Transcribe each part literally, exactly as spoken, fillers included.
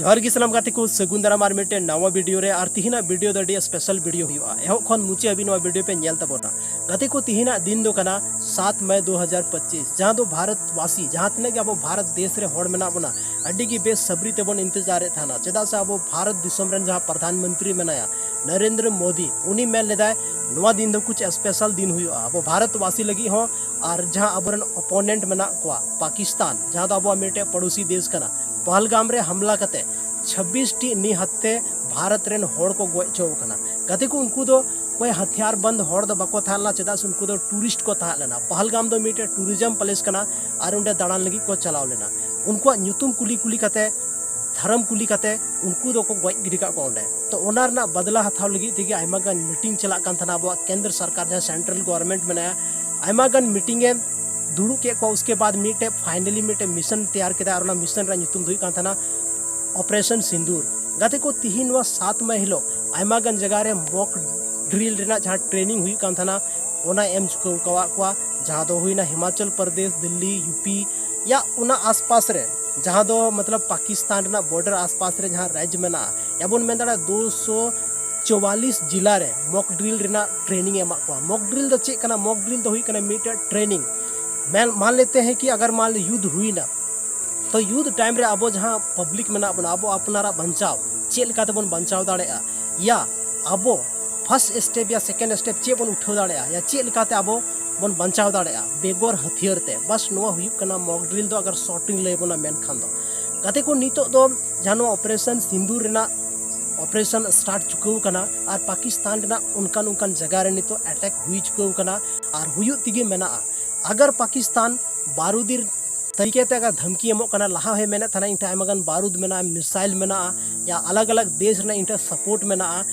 ᱡᱚᱦᱟᱨ ᱜᱮ ᱥᱟᱱᱟᱢ ᱜᱟᱛᱮ ᱠᱚ, ᱥᱟᱹᱜᱩᱱ ᱫᱟᱨᱟᱢ ᱟᱨ ᱢᱤᱫᱴᱮᱱ ᱱᱟᱣᱟ ᱵᱷᱤᱰᱤᱭᱳ ᱨᱮ᱾ ᱟᱨ ᱛᱤᱦᱤᱧᱟᱜ ᱵᱷᱤᱰᱤᱭᱳ ᱫᱚ ᱟᱹᱰᱤ ᱥᱯᱮᱥᱟᱞ ᱵᱷᱤᱰᱤᱭᱳ ᱦᱩᱭᱩᱜᱼᱟ, ᱮᱦᱚᱵ ᱠᱷᱚᱱ ᱢᱩᱪᱟᱹᱫ ᱦᱟᱹᱵᱤᱡ ᱱᱚᱣᱟ ᱵᱷᱤᱰᱤᱭᱳ ᱯᱮ ᱧᱮᱞ ᱛᱟᱵᱚᱱᱟ᱾ ᱜᱟᱛᱮ ᱠᱚ, ᱛᱤᱦᱤᱧᱟᱜ ᱫᱤᱱ ᱫᱚ ᱠᱟᱱᱟ ᱥᱟᱛ ᱢᱮ ᱫᱩ ᱦᱟᱡᱟᱨ ᱯᱚᱸᱪᱤᱥ, ᱡᱟᱦᱟᱸ ᱫᱚ ᱵᱷᱟᱨᱚᱛ ᱵᱟᱥᱤ, ᱡᱟᱦᱟᱸ ᱛᱤᱱᱟᱹᱜ ᱜᱮ ᱟᱵᱚ ᱵᱷᱟᱨᱚᱛ ᱫᱮᱥ ᱨᱮ ᱦᱚᱲ ᱢᱮᱱᱟᱜ ᱵᱚᱱᱟ, ᱟᱹᱰᱤ ᱜᱮ ᱵᱮᱥ ᱥᱟᱵᱨᱤ ᱛᱮᱵᱚᱱ ᱤᱱᱛᱮᱡᱟᱨᱮᱫ ᱛᱟᱦᱮᱱᱟ᱾ ᱪᱮᱫᱟᱜ ᱥᱮ ᱟᱵᱚ ᱵᱷᱟᱨᱚᱛ ᱫᱤᱥᱚᱢ ᱨᱮᱱ ᱡᱟᱦᱟᱸ ᱯᱨᱚᱫᱷᱟᱱ ᱢᱚᱱᱛᱨᱤ ᱢᱮᱱᱟᱭᱟ, ᱱᱚᱨᱮᱱᱫᱨᱚ ᱢᱳᱫᱤ, ᱩᱱᱤ ᱢᱮᱱ ᱞᱮᱫᱟᱭ ᱱᱚᱣᱟ ᱫᱤᱱ ᱫᱚ ᱠᱩᱪ ᱥᱯᱮᱥᱟᱞ ᱫᱤᱱ ᱦᱩᱭᱩᱜᱼᱟ ᱟᱵᱚ ᱵᱷᱟᱨᱚᱛ ᱵᱟᱥᱤ ᱞᱟᱹᱜᱤᱫ ᱦᱚᱸ, ᱟᱨ ᱡᱟᱦᱟᱸ ᱟᱵᱚᱨᱮᱱ ᱚᱯᱳᱱᱮᱱᱴ ᱢᱮᱱᱟᱜ ᱠᱚᱣᱟ, ᱯᱟᱠᱤᱥᱛᱟᱱ, ᱡᱟᱦᱟᱸ ᱫᱚ ᱟᱵᱚᱣᱟᱜ ᱢᱤᱫᱴᱮᱡ ᱯᱚᱲᱚᱥᱤ ᱫᱮᱥ ᱠᱟᱱᱟ, ᱯᱟᱦᱞᱜᱟᱢ ᱨᱮ ᱦᱟᱢᱞᱟ ᱠᱟᱛᱮ ᱪᱷᱟᱵᱵᱤᱥ ᱴᱤ ᱱᱤᱦᱟᱹᱛ ᱛᱮ ᱵᱷᱟᱨᱚᱛ ᱨᱮᱱ ᱦᱚᱲ ᱠᱚ ᱜᱚᱡ ᱦᱚᱪᱚ ᱟᱠᱟᱱᱟ᱾ ᱜᱟᱛᱮ ᱠᱚ, ᱩᱱᱠᱩ ᱫᱚ ᱚᱠᱚᱭ ᱦᱟᱛᱤᱭᱟᱨ ᱵᱟᱱᱫ ᱦᱚᱲ ᱫᱚ ᱵᱟᱠᱚ ᱛᱟᱦᱮᱸ ᱞᱮᱱᱟ, ᱪᱮᱫᱟᱜ ᱥᱮ ᱩᱱᱠᱩ ᱫᱚ ᱴᱩᱨᱤᱥᱴ ᱠᱚ ᱛᱟᱦᱮᱸ ᱞᱮᱱᱟ᱾ ᱯᱟᱦᱞᱜᱟᱢ ᱫᱚ ᱢᱤᱫᱴᱮᱡ ᱴᱩᱨᱤᱡᱚᱢ ᱯᱞᱮᱥ ᱠᱟᱱᱟ, ᱟᱨ ᱚᱸᱰᱮ ᱫᱟᱬᱟᱱ ᱞᱟᱹᱜᱤᱫ ᱠᱚ ᱪᱟᱞᱟᱣ ᱞᱮᱱᱟ᱾ ᱩᱱᱠᱩᱣᱟᱜ ᱧᱩᱛᱩᱢ ᱠᱩᱞᱤ ᱠᱩᱞᱤ ᱠᱟᱛᱮ, ᱫᱷᱚᱨᱚᱢ ᱠᱩᱞᱤ ᱠᱟᱛᱮ ᱩᱱᱠᱩ ᱫᱚᱠᱚ ᱜᱚᱡ ᱜᱤᱰᱤ ᱠᱟᱜ ᱠᱚᱣᱟ ᱚᱸᱰᱮ᱾ ᱛᱚ ᱚᱱᱟ ᱨᱮᱱᱟᱜ ᱵᱟᱫᱞᱟ ᱦᱟᱛᱟᱣ ᱞᱟᱹᱜᱤᱫ ᱛᱮᱜᱮ ᱟᱭᱢᱟ ᱜᱟᱱ ᱢᱤᱴᱤᱝ ᱪᱟᱞᱟᱜ ᱠᱟᱱ ᱛᱟᱦᱮᱱᱟ ᱟᱵᱚᱣᱟᱜ ᱠᱮᱱᱫᱨᱚ ᱥᱚᱨᱠᱟᱨ, ᱡᱟᱦᱟᱸ ᱥᱮᱱᱴᱨᱟᱞ ᱜᱚᱵᱷᱚᱨᱢᱮᱱᱴ ᱢᱮᱱᱟᱭᱟ, ᱟᱭᱢᱟ ᱜᱟᱱ ᱢᱤᱴᱤᱝ ᱮ ᱫᱩᱲᱩᱵ ᱠᱮᱫ ᱠᱚᱣᱟ᱾ ᱩᱥᱠᱮ ᱵᱟᱫ ᱢᱤᱫᱴᱮᱡ ᱯᱷᱟᱭᱱᱟᱞᱤ ᱢᱤᱫᱴᱮᱡ ᱢᱤᱥᱚᱱ ᱛᱮᱭᱟᱨ ᱠᱮᱫᱟ, ᱟᱨ ᱚᱱᱟ ᱢᱤᱥᱚᱱ ᱨᱮᱭᱟᱜ ᱧᱩᱛᱩᱢ ᱫᱚ ᱦᱩᱭᱩᱜ ᱠᱟᱱ ᱛᱟᱦᱮᱱᱟ ᱚᱯᱟᱨᱮᱥᱚᱱ ᱥᱤᱸᱫᱩᱨ᱾ ᱜᱟᱛᱮ ᱠᱚ, ᱛᱤᱦᱤᱧ ᱱᱚᱣᱟ ᱥᱟᱛ ᱢᱮ ᱦᱤᱞᱳᱜ ᱟᱭᱢᱟ ᱜᱟᱱ ᱡᱟᱭᱜᱟ ᱨᱮ ᱢᱚᱠ ᱰᱨᱤᱞ ᱨᱮᱱᱟᱜ ᱡᱟᱦᱟᱸ ᱴᱨᱮᱱᱤᱝ ᱦᱩᱭᱩᱜ ᱠᱟᱱ ᱛᱟᱦᱮᱱᱟ, ᱚᱱᱟ ᱮᱢ ᱪᱩᱠᱟᱹᱣ ᱟᱠᱟᱫ ᱠᱚᱣᱟ, ᱡᱟᱦᱟᱸ ᱫᱚ ᱦᱩᱭᱱᱟ ᱦᱤᱢᱟᱪᱚᱞ ᱯᱨᱚᱫᱮᱥ, ᱫᱤᱞᱞᱤ, ᱭᱩ ᱯᱤ ᱭᱟ ᱚᱱᱟ ᱟᱥᱯᱟᱥ ᱨᱮ, ᱡᱟᱦᱟᱸ ᱫᱚ ᱢᱚᱛᱞᱚᱵ ᱯᱟᱠᱤᱥᱛᱟᱱ ᱨᱮᱱᱟᱜ ᱵᱚᱨᱰᱟᱨ ᱟᱥᱯᱟᱥ ᱨᱮ ᱡᱟᱦᱟᱸ ᱨᱟᱡᱽ ᱢᱮᱱᱟᱜᱼᱟ, ᱭᱟ ᱵᱚᱱ ᱢᱮᱱ ᱫᱟᱲᱮᱭᱟᱜᱼᱟ ᱫᱩᱥᱚ ᱪᱩᱣᱟᱞᱤᱥ ᱡᱤᱞᱟ ᱨᱮ ᱢᱚᱠ ᱰᱨᱤᱞ ᱨᱮᱱᱟᱜ ᱴᱨᱮᱱᱤᱝ ᱮ ᱮᱢᱟᱜ ᱠᱚᱣᱟ᱾ ᱢᱚᱠ ᱰᱨᱤᱞ ᱫᱚ ᱪᱮᱫ ᱠᱟᱱᱟ? ᱢᱚᱠ ᱰᱨᱤᱞ ᱫᱚ ᱦᱩᱭᱩᱜ ᱠᱟᱱᱟ ᱢᱤᱫᱴᱮᱡ ᱴᱨᱮᱱᱤᱝ᱾ ᱢᱮᱱ, ᱢᱟᱱ ᱞᱮᱛᱮ ᱦᱮᱸ ᱠᱤ ᱟᱜᱟᱨ ᱢᱟᱱ ᱞᱮ ᱭᱩᱫᱷ ᱦᱩᱭᱱᱟ, ᱛᱚ ᱭᱩᱫᱷ ᱴᱟᱭᱤᱢ ᱨᱮ ᱟᱵᱚ ᱡᱟᱦᱟᱸ ᱯᱟᱵᱽᱞᱤᱠ ᱢᱮᱱᱟᱜ ᱵᱚᱱᱟ, ᱟᱵᱚ ᱟᱯᱱᱟᱨᱟᱜ ᱵᱟᱧᱪᱟᱣ ᱪᱮᱫ ᱞᱮᱠᱟ ᱛᱮᱵᱚᱱ ᱵᱟᱧᱪᱟᱣ ᱫᱟᱲᱮᱭᱟᱜᱼᱟ, ᱭᱟ ᱟᱵᱚ ᱯᱷᱟᱨᱥᱴ ᱥᱴᱮᱯ ᱭᱟ ᱥᱮᱠᱮᱱᱰ ᱥᱴᱮᱯ ᱪᱮᱫ ᱵᱚᱱ ᱩᱴᱷᱟᱹᱣ ᱫᱟᱲᱮᱭᱟᱜᱼᱟ, ᱭᱟ ᱪᱮᱫ ᱞᱮᱠᱟᱛᱮ ᱟᱵᱚ ᱵᱚᱱ ᱵᱟᱧᱪᱟᱣ ᱫᱟᱲᱮᱭᱟᱜᱼᱟ ᱵᱮᱜᱚᱨ ᱦᱟᱹᱛᱭᱟᱹᱨ ᱛᱮ᱾ ᱵᱟᱥ ᱱᱚᱣᱟ ᱦᱩᱭᱩᱜ ᱠᱟᱱᱟ ᱢᱚᱠ ᱰᱨᱤᱞ ᱫᱚ, ᱟᱜᱟᱨ ᱥᱚᱨᱴ ᱤᱧ ᱞᱟᱹᱭ ᱵᱚᱱᱟ ᱢᱮᱱᱠᱷᱟᱱ ᱫᱚ᱾ ᱜᱟᱛᱮ ᱠᱚ, ᱱᱤᱛᱚᱜ ᱫᱚ ᱡᱟᱦᱟᱸ ᱱᱚᱣᱟ ᱚᱯᱟᱨᱮᱥᱚᱱ ᱥᱤᱸᱫᱩᱨ ᱨᱮᱱᱟᱜ ᱚᱯᱟᱨᱮᱥᱚᱱ ᱥᱴᱟᱨᱴ ᱪᱩᱠᱟᱹᱣ ᱠᱟᱱᱟ, ᱟᱨ ᱯᱟᱠᱤᱥᱛᱟᱱ ᱨᱮᱱᱟᱜ ᱚᱱᱠᱟᱱ ᱚᱱᱠᱟᱱ ᱡᱟᱭᱜᱟ ᱨᱮ ᱱᱤᱛᱚᱜ ᱮᱴᱮᱠ ᱦᱩᱭ ᱪᱩᱠᱟᱹᱣ ᱠᱟᱱᱟ ᱟᱨ ᱦᱩᱭᱩᱜ ᱛᱮᱜᱮ ᱢᱮᱱᱟᱜᱼᱟ᱾ ᱟᱜᱟᱨ ᱯᱟᱠᱤᱥᱛᱟᱱ ᱵᱟᱨᱩᱫᱤ ᱛᱟᱹᱨᱤᱠᱟ ᱛᱮ ᱟᱜᱟᱨ ᱫᱷᱟᱢᱠᱤ ᱮᱢᱚᱜ ᱠᱟᱱᱟ, ᱞᱟᱦᱟ ᱦᱚᱸᱭ ᱢᱮᱱᱮᱫ ᱛᱟᱦᱮᱱᱟ ᱤᱧ ᱴᱷᱮᱱ ᱟᱭᱢᱟ ᱜᱟᱱ ᱵᱟᱨᱩᱫ ᱢᱮᱱᱟᱜᱼᱟ, ᱢᱤᱥᱟᱭᱤᱞ ᱢᱮᱱᱟᱜᱼᱟ, ᱭᱟ ᱟᱞᱟᱜᱽ ᱟᱞᱟᱜᱽ ᱫᱮᱥ ᱨᱮᱱᱟᱜ ᱤᱧ ᱴᱷᱮᱱ ᱥᱟᱯᱳᱨᱴ ᱢᱮᱱᱟᱜᱼᱟ᱾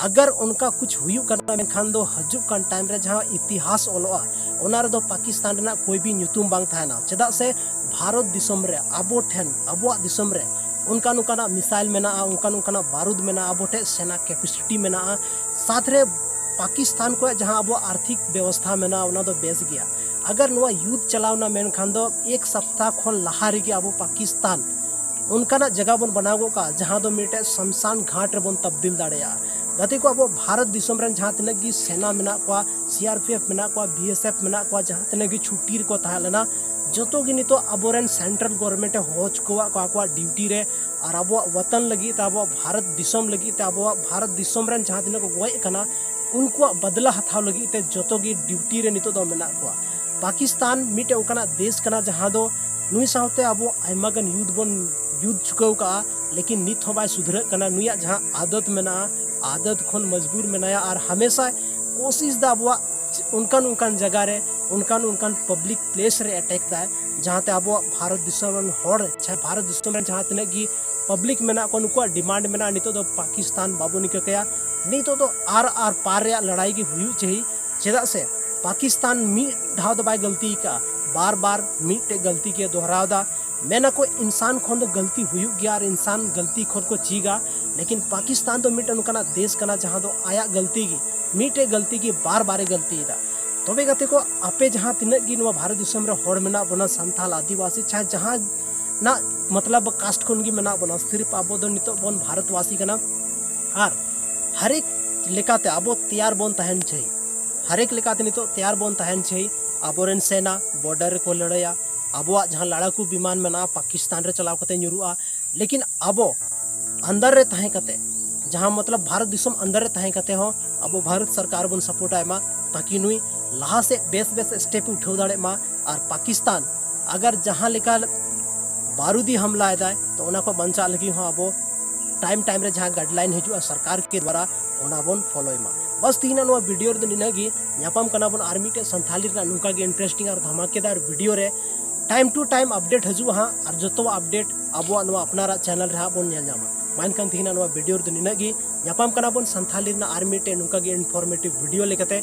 ᱟᱜᱟᱨ ᱚᱱᱠᱟ ᱠᱩᱪ ᱦᱩᱭᱩᱜ ᱠᱟᱱᱟ ᱢᱮᱱᱠᱷᱟᱱ ᱫᱚ ᱦᱤᱡᱩᱜ ᱠᱟᱱ ᱴᱟᱭᱤᱢ ᱨᱮ ᱡᱟᱦᱟᱸ ᱤᱛᱤᱦᱟᱥ ᱚᱞᱚᱜᱼᱟ, ᱚᱱᱟ ᱨᱮᱫᱚ ᱯᱟᱠᱤᱥᱛᱟᱱ ᱨᱮᱱᱟᱜ ᱠᱳᱭ ᱵᱤ ᱧᱩᱛᱩᱢ ᱵᱟᱝ ᱛᱟᱦᱮᱱᱟ᱾ ᱪᱮᱫᱟᱜ ᱥᱮ ᱵᱷᱟᱨᱚᱛ ᱫᱤᱥᱚᱢ ᱨᱮ, ᱟᱵᱚ ᱴᱷᱮᱱ, ᱟᱵᱚᱣᱟᱜ ᱫᱤᱥᱚᱢ ᱨᱮ ᱚᱱᱠᱟ ᱱᱚᱝᱠᱟᱱᱟᱜ ᱢᱤᱥᱟᱭᱤᱞ ᱢᱮᱱᱟᱜᱼᱟ, ᱚᱱᱠᱟ ᱱᱚᱝᱠᱟᱱᱟᱜ ᱵᱟᱨᱩᱫ ᱢᱮᱱᱟᱜᱼᱟ, ᱟᱵᱚ ᱴᱷᱮᱱ ᱥᱮᱱᱟ ᱠᱮᱯᱮᱥᱤᱴᱤ ᱢᱮᱱᱟᱜᱼᱟ, ᱥᱟᱛ ᱨᱮ ᱯᱟᱠᱤᱥᱛᱟᱱ ᱠᱚᱣᱟᱜ ᱡᱟᱦᱟᱸ ᱟᱵᱚᱣᱟᱜ ᱟᱨᱛᱷᱤᱠ ᱵᱮᱵᱚᱥᱛᱷᱟ ᱢᱮᱱᱟᱜᱼᱟ, ᱚᱱᱟ ᱫᱚ ᱵᱮᱥ ᱜᱮᱭᱟ᱾ ᱟᱜᱟᱨ ᱱᱚᱣᱟ ᱭᱩᱫᱷ ᱪᱟᱞᱟᱣᱱᱟ ᱢᱮᱱᱠᱷᱟᱱ ᱫᱚ ᱮᱠ ᱥᱟᱯᱛᱟ ᱠᱷᱚᱱ ᱞᱟᱦᱟ ᱨᱮᱜᱮ ᱟᱵᱚ ᱯᱟᱠᱤᱥᱛᱟᱱ ᱚᱱᱠᱟᱱᱟᱜ ᱡᱟᱭᱜᱟ ᱵᱚᱱ ᱵᱮᱱᱟᱣ ᱜᱚᱫ ᱠᱟᱜᱼᱟ, ᱡᱟᱦᱟᱸ ᱫᱚ ᱢᱤᱫᱴᱮᱡ ᱥᱢᱥᱟᱱ ᱜᱷᱟᱴ ᱨᱮᱵᱚᱱ ᱛᱟᱵᱫᱤᱞ ᱫᱟᱲᱮᱭᱟᱜᱼᱟ᱾ ᱜᱟᱛᱮ ᱠᱚ, ᱟᱵᱚ ᱵᱷᱟᱨᱚᱛ ᱫᱤᱥᱚᱢ ᱨᱮᱱ ᱡᱟᱦᱟᱸ ᱛᱤᱱᱟᱹᱜ ᱜᱮ ᱥᱮᱱᱟ ᱢᱮᱱᱟᱜ ᱠᱚᱣᱟ, ᱥᱤ ᱟᱨ ᱯᱤ ᱮᱯᱷ ᱢᱮᱱᱟᱜ ᱠᱚᱣᱟ, ᱵᱤ ᱮᱥ ᱮᱯᱷ ᱢᱮᱱᱟᱜ ᱠᱚᱣᱟ, ᱡᱟᱦᱟᱸ ᱛᱤᱱᱟᱹᱜ ᱜᱮ ᱪᱷᱩᱴᱤ ᱨᱮᱠᱚ ᱛᱟᱦᱮᱸ ᱞᱮᱱᱟ, ᱡᱚᱛᱚ ᱜᱮ ᱱᱤᱛᱚᱜ ᱟᱵᱚᱨᱮᱱ ᱥᱮᱱᱴᱨᱟᱞ ᱜᱚᱵᱷᱚᱨᱢᱮᱱᱴ ᱮ ᱦᱚᱦᱚ ᱦᱚᱪᱚ ᱟᱠᱟᱫ ᱠᱚᱣᱟ ᱟᱠᱚᱣᱟᱜ ᱰᱤᱭᱩᱴᱤ ᱨᱮ᱾ ᱟᱨ ᱟᱵᱚᱣᱟᱜ ᱣᱟᱛᱟᱱ ᱞᱟᱹᱜᱤᱫ ᱛᱮ, ᱟᱵᱚᱣᱟᱜ ᱵᱷᱟᱨᱚᱛ ᱫᱤᱥᱚᱢ ᱞᱟᱹᱜᱤᱫ ᱛᱮ, ᱟᱵᱚᱣᱟᱜ ᱵᱷᱟᱨᱚᱛ ᱫᱤᱥᱚᱢ ᱨᱮᱱ ᱡᱟᱦᱟᱸ ᱛᱤᱱᱟᱹᱜ ᱠᱚ ᱜᱚᱡ ᱟᱠᱟᱱᱟ, ᱩᱱᱠᱩᱣᱟᱜ ᱵᱟᱫᱞᱟ ᱦᱟᱛᱟᱣ ᱞᱟᱹᱜᱤᱫ ᱛᱮ ᱡᱚᱛᱚ ᱜᱮ ᱰᱤᱭᱩᱴᱤ ᱨᱮ ᱱᱤᱛᱚᱜ ᱫᱚ ᱢᱮᱱᱟᱜ ᱠᱚᱣᱟ᱾ ᱯᱟᱠᱤᱥᱛᱟᱱ ᱢᱤᱫᱴᱮᱡ ᱚᱱᱠᱟᱱᱟᱜ ᱫᱮᱥ ᱠᱟᱱᱟ, ᱡᱟᱦᱟᱸ ᱫᱚ ᱱᱩᱭ ᱥᱟᱶᱛᱮ ᱟᱵᱚ ᱟᱭᱢᱟ ᱜᱟᱱ ᱭᱩᱫᱷ ᱵᱚᱱ ᱭᱩᱫᱷ ᱪᱩᱠᱟᱹᱣ ᱠᱟᱜᱼᱟ, ᱞᱮᱠᱤᱱ ᱱᱤᱛ ᱦᱚᱸ ᱵᱟᱭ ᱥᱩᱫᱷᱨᱟᱹᱜ ᱠᱟᱱᱟ᱾ ᱱᱩᱭᱟᱜ ᱡᱟᱦᱟᱸ ᱟᱫᱚᱛ ᱢᱮᱱᱟᱜᱼᱟ, ᱟᱫᱚᱛ ᱠᱷᱚᱱ ᱢᱚᱡᱽᱵᱩᱨ ᱢᱮᱱᱟᱭᱟ ᱟᱨ ᱦᱟᱢᱮᱥᱟᱭ ᱠᱳᱥᱤᱥ ᱫᱟ ᱟᱵᱚᱣᱟᱜ ᱚᱱᱠᱟᱱ ᱚᱱᱠᱟᱱ ᱡᱟᱭᱜᱟ ᱨᱮ, ᱚᱱᱠᱟᱱ ᱚᱱᱠᱟᱱ ᱯᱟᱵᱽᱞᱤᱠ ᱯᱞᱮᱥ ᱨᱮ ᱮᱴᱮᱠ ᱫᱟᱭ, ᱡᱟᱦᱟᱸᱛᱮ ᱟᱵᱚᱣᱟᱜ ᱵᱷᱟᱨᱚᱛ ᱫᱤᱥᱚᱢ ᱨᱮᱱ ᱦᱚᱲ, ᱪᱟᱦᱮ ᱵᱷᱟᱨᱚᱛ ᱫᱤᱥᱚᱢ ᱨᱮᱱ ᱡᱟᱦᱟᱸ ᱛᱤᱱᱟᱹᱜ ᱜᱮ ᱯᱟᱵᱽᱞᱤᱠ ᱢᱮᱱᱟᱜ ᱠᱚᱣᱟ, ᱱᱩᱠᱩᱣᱟᱜ ᱰᱤᱢᱟᱱᱰ ᱢᱮᱱᱟᱜᱼᱟ, ᱱᱤᱛᱚᱜ ᱫᱚ ᱯᱟᱠᱤᱥᱛᱟᱱ ᱵᱟᱵᱚᱱ ᱤᱠᱟᱹ ᱠᱟᱭᱟ᱾ ᱱᱤᱛᱚᱜ ᱫᱚ ᱟᱨ ᱟᱨ ᱯᱟᱨ ᱨᱮᱭᱟᱜ ᱞᱟᱲᱟᱭ ᱜᱮ ᱦᱩᱭᱩᱜ ᱪᱟᱹᱦᱤ᱾ ᱪᱮᱫᱟᱜ ᱥᱮ ᱯᱟᱠᱤᱥᱛᱟᱱ ᱢᱤᱫ ᱫᱷᱟᱣ ᱫᱚ ᱵᱟᱭ ᱜᱟᱹᱞᱛᱤ ᱟᱠᱟᱫᱼᱟ, ᱵᱟᱨ ᱵᱟᱨ ᱢᱤᱫᱴᱮᱡ ᱜᱟᱹᱞᱛᱤ ᱜᱮ ᱫᱚᱦᱨᱟᱣ ᱮᱫᱟ᱾ ᱢᱮᱱᱟᱠᱚ ᱤᱱᱥᱟᱱ ᱠᱷᱚᱱ ᱫᱚ ᱜᱟᱹᱞᱛᱤ ᱦᱩᱭᱩᱜ ᱜᱮᱭᱟ ᱟᱨ ᱤᱱᱥᱟᱱ ᱜᱟᱹᱞᱛᱤ ᱠᱷᱚᱱ ᱠᱚ ᱪᱮᱫᱟ, ᱞᱮᱠᱤᱱ ᱯᱟᱠᱤᱥᱛᱟᱱ ᱫᱚ ᱢᱤᱫᱴᱮᱱ ᱚᱱᱠᱟᱱᱟᱜ ᱫᱮᱥ ᱠᱟᱱᱟ ᱡᱟᱦᱟᱸ ᱫᱚ ᱟᱭᱟᱜ ᱜᱟᱹᱞᱛᱤ ᱜᱮ, ᱢᱤᱫᱴᱮᱡ ᱜᱟᱹᱞᱛᱤ ᱜᱮ ᱵᱟᱨ ᱵᱟᱨᱮ ᱜᱟᱹᱞᱛᱤᱭᱮᱫᱟ᱾ ᱛᱚᱵᱮ ᱜᱟᱛᱮ ᱠᱚ, ᱟᱯᱮ ᱡᱟᱦᱟᱸ ᱛᱤᱱᱟᱹᱜ ᱜᱮ ᱱᱚᱣᱟ ᱵᱷᱟᱨᱚᱛ ᱫᱤᱥᱚᱢ ᱨᱮ ᱦᱚᱲ ᱢᱮᱱᱟᱜ ᱵᱚᱱᱟ, ᱥᱟᱱᱛᱟᱞ, ᱟᱹᱫᱤᱵᱟᱹᱥᱤ, ᱪᱟᱦᱮ ᱡᱟᱦᱟᱸ ᱱᱟᱜ ᱢᱚᱛᱞᱚᱵ ᱠᱟᱥᱴ ᱠᱷᱚᱱ ᱜᱮ ᱢᱮᱱᱟᱜ ᱵᱚᱱᱟ, ᱥᱤᱨᱯ ᱟᱵᱚ ᱫᱚ ᱱᱤᱛᱚᱜ ᱵᱚᱱ ᱵᱷᱟᱨᱚᱛᱵᱟᱥᱤ ᱠᱟᱱᱟ᱾ ᱟᱨ ᱦᱟᱨ ᱮᱠ ᱞᱮᱠᱟᱛᱮ ᱟᱵᱚ ᱛᱮᱭᱟᱨ ᱵᱚᱱ ᱛᱟᱦᱮᱱ ᱪᱟᱹᱦᱤ, ᱦᱟᱨ ᱮᱠ ᱞᱮᱠᱟᱛᱮ ᱱᱤᱛᱚᱜ ᱛᱮᱭᱟᱨ ᱵᱚᱱ ᱛᱟᱦᱮᱱ ᱪᱟᱹᱦᱤ᱾ ᱟᱵᱚᱨᱮᱱ ᱥᱮᱱᱟ ᱵᱚᱨᱰᱟᱨ ᱨᱮᱠᱚ ᱞᱟᱹᱲᱦᱟᱹᱭᱟ, ᱟᱵᱚᱣᱟᱜ ᱡᱟᱦᱟᱸ ᱞᱟᱲᱟᱠᱩ ᱵᱤᱢᱟᱱ ᱢᱮᱱᱟᱜᱼᱟ ᱯᱟᱠᱤᱥᱛᱟᱱ ᱨᱮ ᱪᱟᱞᱟᱣ ᱠᱟᱛᱮ ᱧᱩᱨᱩᱜᱼᱟ, ᱞᱮᱠᱤᱱ ᱟᱵᱚ ᱟᱱᱫᱟᱨ ᱨᱮ ᱛᱟᱦᱮᱸ ᱠᱟᱛᱮ, ᱡᱟᱦᱟᱸ ᱢᱚᱛᱞᱚᱵ ᱵᱷᱟᱨᱚᱛ ᱫᱤᱥᱚᱢ ᱟᱱᱫᱟᱨ ᱨᱮ ᱛᱟᱦᱮᱸ ᱠᱟᱛᱮ ᱦᱚᱸ ᱟᱵᱚ ᱵᱷᱟᱨᱚᱛ ᱥᱚᱨᱠᱟᱨ ᱵᱚᱱ ᱥᱟᱯᱳᱨᱴ ᱟᱭ ᱢᱟ, ᱛᱟᱠᱤ ᱱᱩᱭ ᱞᱟᱦᱟ ᱥᱮᱫ ᱵᱮᱥ ᱵᱮᱥ ᱥᱴᱮᱯ ᱩᱴᱷᱟᱹᱣ ᱫᱟᱲᱮᱭᱟᱜ ᱢᱟ᱾ ᱟᱨ ᱯᱟᱠᱤᱥᱛᱟᱱ ᱟᱜᱟᱨ ᱡᱟᱦᱟᱸ ᱞᱮᱠᱟ ᱵᱟᱨᱩᱫᱤ ᱦᱟᱢᱞᱟᱭᱮᱫᱟᱭ, ᱛᱚ ᱚᱱᱟ ᱠᱷᱚᱱ ᱵᱟᱧᱪᱟᱜ ᱞᱟᱹᱜᱤᱫ ᱦᱚᱸ ᱟᱵᱚ ᱴᱟᱭᱤᱢ ᱴᱟᱭᱤᱢ ᱨᱮ ᱡᱟᱦᱟᱸ ᱜᱟᱭᱤᱰᱞᱟᱭᱤᱱ ᱦᱤᱡᱩᱜᱼᱟ ᱥᱚᱨᱠᱟᱨ ᱠᱮ ᱫᱣᱟᱨᱟ, ᱚᱱᱟ ᱵᱚᱱ ᱯᱷᱚᱞᱳᱭ ᱢᱟ᱾ ᱵᱟᱥ ᱛᱮᱦᱮᱧᱟᱜ ᱱᱚᱣᱟ ᱵᱷᱤᱰᱤᱭᱳ ᱨᱮᱫᱚ ᱱᱤᱱᱟᱹᱜ ᱜᱮ᱾ ᱧᱟᱯᱟᱢ ᱠᱟᱱᱟ ᱵᱚᱱ ᱟᱨ ᱢᱤᱫᱴᱮᱡ ᱥᱟᱱᱛᱷᱟᱞᱤ ᱨᱮᱱᱟᱜ ᱱᱚᱝᱠᱟ ᱜᱮ ᱤᱱᱴᱟᱨᱮᱥᱴᱤᱝ ᱟᱨ ᱫᱷᱟᱢᱟᱠᱮᱫᱟᱨ ᱵᱷᱤᱰᱤᱭᱳ ᱨᱮ᱾ ᱴᱟᱭᱤᱢ ᱴᱩ ᱴᱟᱭᱤᱢ ᱟᱯᱰᱮᱴ ᱦᱤᱡᱩᱜᱼᱟ ᱦᱟᱸᱜ, ᱟᱨ ᱡᱚᱛᱚᱣᱟᱜ ᱟᱯᱰᱮᱴ ᱟᱵᱚᱣᱟᱜ ᱱᱚᱣᱟ ᱟᱯᱱᱟᱨᱟᱜ ᱪᱮᱱᱮᱞ ᱨᱮ ᱦᱟᱸᱜ ᱵᱚᱱ ᱧᱮᱞ ᱧᱟᱢᱟ᱾ ᱢᱟ ᱮᱱᱠᱷᱟᱱ ᱛᱮᱦᱮᱧᱟᱜ ᱱᱚᱣᱟ ᱵᱷᱤᱰᱤᱭᱳ ᱨᱮᱫᱚ ᱱᱤᱱᱟᱹᱜ ᱜᱮ᱾ ᱧᱟᱯᱟᱢ ᱠᱟᱱᱟ ᱵᱚᱱ ᱥᱟᱱᱛᱷᱟᱞᱤ ᱨᱮᱱᱟᱜ ᱟᱨ ᱢᱤᱫᱴᱮᱡ ᱱᱚᱝᱠᱟ ᱜᱮ ᱤᱱᱯᱷᱚᱨᱢᱮᱴᱤᱵᱷ ᱵᱷᱤᱰᱤᱭᱳ ᱞᱮᱠᱟᱛᱮ᱾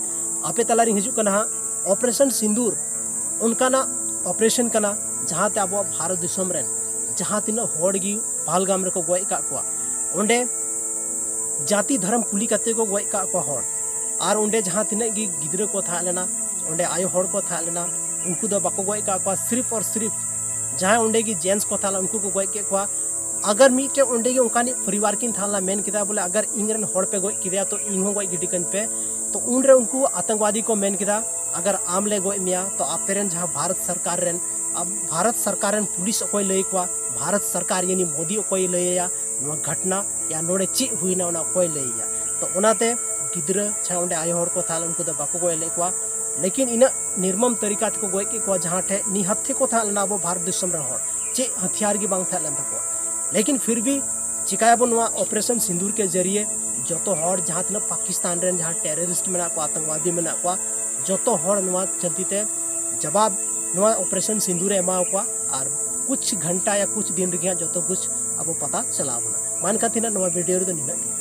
ᱟᱯᱮ ᱛᱟᱞᱟᱨᱤᱧ ᱦᱤᱡᱩᱜ ᱠᱟᱱᱟ ᱦᱟᱸᱜ ᱚᱯᱟᱨᱮᱥᱚᱱ ᱥᱤᱸᱫᱩᱨ᱾ ᱚᱱᱠᱟᱱᱟᱜ ᱚᱯᱟᱨᱮᱥᱚᱱ ᱠᱟᱱᱟ ᱡᱟᱦᱟᱸᱛᱮ ᱟᱵᱚᱣᱟᱜ ᱵᱷᱟᱨᱚᱛ ᱫᱤᱥᱚᱢ ᱨᱮᱱ ᱡᱟᱦᱟᱸ ᱛᱤᱱᱟᱹᱜ ᱦᱚᱲ ᱜᱮ ᱯᱟᱦᱞᱜᱟᱢ ᱨᱮᱠᱚ ᱜᱚᱡ ᱟᱠᱟᱫ ᱠᱚᱣᱟ, ᱚᱸᱰᱮ ᱡᱟᱹᱛᱤ ᱫᱷᱚᱨᱚᱢ ᱠᱩᱞᱤ ᱠᱟᱛᱮ ᱠᱚ ᱜᱚᱡ ᱟᱠᱟᱫ ᱠᱚᱣᱟ ᱦᱚᱲ᱾ ᱟᱨ ᱚᱸᱰᱮ ᱡᱟᱦᱟᱸ ᱛᱤᱱᱟᱹᱜ ᱜᱮ ᱜᱤᱫᱽᱨᱟᱹ ᱠᱚ ᱛᱟᱦᱮᱸ ᱞᱮᱱᱟ, ᱚᱸᱰᱮ ᱟᱭᱳ ᱦᱚᱲ ᱠᱚ ᱛᱟᱦᱮᱸ ᱞᱮᱱᱟ, ᱩᱱᱠᱩ ᱫᱚ ᱵᱟᱠᱚ ᱜᱚᱡ ᱟᱠᱟᱫ ᱠᱚᱣᱟ᱾ ᱥᱤᱨᱯ ᱟᱨ ᱥᱤᱨᱯ ᱡᱟᱦᱟᱸᱭ ᱚᱸᱰᱮ ᱜᱮ ᱡᱮᱱᱴᱥ ᱠᱚ ᱛᱟᱦᱮᱸ ᱞᱮᱱᱟ, ᱩᱱᱠᱩ ᱠᱚ ᱜᱚᱡ ᱠᱮᱫ ᱠᱚᱣᱟ᱾ ᱟᱜᱟᱨ ᱢᱤᱫᱴᱮᱡ ᱚᱸᱰᱮ ᱜᱮ ᱚᱱᱠᱟᱱᱤᱡ ᱯᱚᱨᱤᱵᱟᱨ ᱠᱤᱱ ᱛᱟᱦᱮᱸ ᱞᱮᱱᱟ, ᱢᱮᱱ ᱠᱮᱫᱟ ᱵᱚᱞᱮ, ᱟᱜᱟᱨ ᱤᱧ ᱨᱮᱱ ᱦᱚᱲ ᱯᱮ ᱜᱚᱡ ᱠᱮᱫᱮᱭᱟ ᱛᱚ ᱤᱧ ᱦᱚᱸ ᱜᱚᱡ ᱜᱤᱰᱤ ᱠᱟᱹᱧ ᱯᱮ᱾ ᱛᱚ ᱩᱱᱨᱮ ᱩᱱᱠᱩ ᱟᱛᱚᱝᱠᱵᱟᱫᱤ ᱠᱚ ᱢᱮᱱ ᱠᱮᱫᱟ, ᱟᱜᱟᱨ ᱟᱢ ᱞᱮ ᱜᱚᱡ ᱢᱮᱭᱟ ᱛᱚ ᱟᱯᱮ ᱨᱮᱱ ᱡᱟᱦᱟᱸ ᱵᱷᱟᱨᱚᱛ ᱥᱚᱨᱠᱟᱨ ᱨᱮᱱ, ᱟᱢ, ᱵᱷᱟᱨᱚᱛ ᱥᱚᱨᱠᱟᱨ ᱨᱮᱱ ᱯᱩᱞᱤᱥ ᱚᱠᱚᱭ ᱞᱟᱹᱭ ᱠᱚᱣᱟ, ᱵᱷᱟᱨᱚᱛ ᱥᱚᱨᱠᱟᱨ ᱭᱟᱱᱤ ᱢᱳᱫᱤ ᱚᱠᱚᱭ ᱞᱟᱹᱭ ᱟᱭᱟ ᱱᱚᱣᱟ ᱜᱷᱚᱴᱱᱟ ᱭᱟ ᱱᱚᱰᱮ ᱪᱮᱫ ᱦᱩᱭᱱᱟ ᱚᱱᱟ ᱚᱠᱚᱭ ᱞᱟᱹᱭ ᱟᱭᱟ? ᱛᱚ ᱚᱱᱟᱛᱮ ᱜᱤᱫᱽᱨᱟᱹ ᱡᱟᱦᱟᱸ ᱚᱸᱰᱮ ᱟᱭᱳ ᱦᱚᱲ ᱠᱚ ᱛᱟᱦᱮᱸ ᱞᱮᱱᱟ ᱩᱱᱠᱩ ᱫᱚ ᱵᱟᱠᱚ ᱜᱚᱡ ᱞᱮᱫ ᱠᱚᱣᱟ, ᱞᱮᱠᱤᱱ ᱤᱱᱟᱹᱜ ᱱᱤᱨᱢᱚᱢ ᱛᱟᱹᱨᱤᱠᱟ ᱛᱮᱠᱚ ᱜᱚᱡ ᱠᱮᱫ ᱠᱚᱣᱟ ᱡᱟᱦᱟᱸ ᱴᱷᱮᱡ ᱱᱤᱦᱟᱹᱛᱤ ᱠᱚ ᱛᱟᱦᱮᱸ ᱞᱮᱱᱟ ᱟᱵᱚ ᱵᱷᱟᱨᱚᱛ ᱫᱤᱥᱚᱢ ᱨᱮᱱ ᱦᱚᱲ, ᱪᱮᱫ ᱦᱟᱛᱤᱭᱟᱨ ᱜᱮ ᱵᱟᱝ ᱛᱟᱦᱮᱸ ᱞᱮᱱ ᱛᱟᱠᱚᱣᱟ᱾ ᱞᱮᱠᱤᱱ ᱯᱷᱤᱨ ᱵᱷᱤ ᱪᱤᱠᱟᱭᱟᱵᱚᱱ, ᱱᱚᱣᱟ ᱚᱯᱟᱨᱮᱥᱚᱱ ᱥᱤᱸᱫᱩᱨ ᱠᱮ ᱡᱟᱹᱨᱤᱭᱮ ᱡᱚᱛᱚ ᱦᱚᱲ ᱡᱟᱦᱟᱸ ᱛᱤᱱᱟᱹᱜ ᱯᱟᱠᱤᱥᱛᱟᱱ ᱨᱮᱱ ᱡᱟᱦᱟᱸ ᱴᱮᱨᱚᱨᱤᱥᱴ ᱢᱮᱱᱟᱜ ᱠᱚᱣᱟ, ᱟᱛᱚᱝᱠᱵᱟᱫᱤ ᱢᱮᱱᱟᱜ ᱠᱚᱣᱟ, ᱡᱚᱛᱚ ᱦᱚᱲ ᱱᱚᱣᱟ ᱪᱟᱹᱞᱛᱤ ᱛᱮ ᱡᱟᱵᱟᱵ ᱱᱚᱣᱟ ᱚᱯᱟᱨᱮᱥᱚᱱ ᱥᱤᱸᱫᱩᱨ ᱮ ᱮᱢᱟ ᱠᱚᱣᱟ᱾ ᱟᱨ ᱠᱩᱪᱷ ᱜᱷᱚᱱᱴᱟ ᱭᱟ ᱠᱩᱪᱷ ᱫᱤᱱ ᱨᱮᱜᱮ ᱦᱟᱸᱜ ᱡᱚᱛᱚ ᱠᱩᱪᱷ ᱟᱵᱚ ᱯᱟᱛᱟ ᱪᱟᱞᱟᱣ ᱵᱚᱱᱟ᱾ ᱢᱟ ᱮᱱᱠᱷᱟᱱ ᱛᱮᱦᱮᱧᱟᱜ ᱱᱚᱣᱟ ᱵᱷᱤᱰᱤᱭᱳ ᱨᱮᱫᱚ ᱱᱤᱱᱟᱹᱜ ᱜᱮ᱾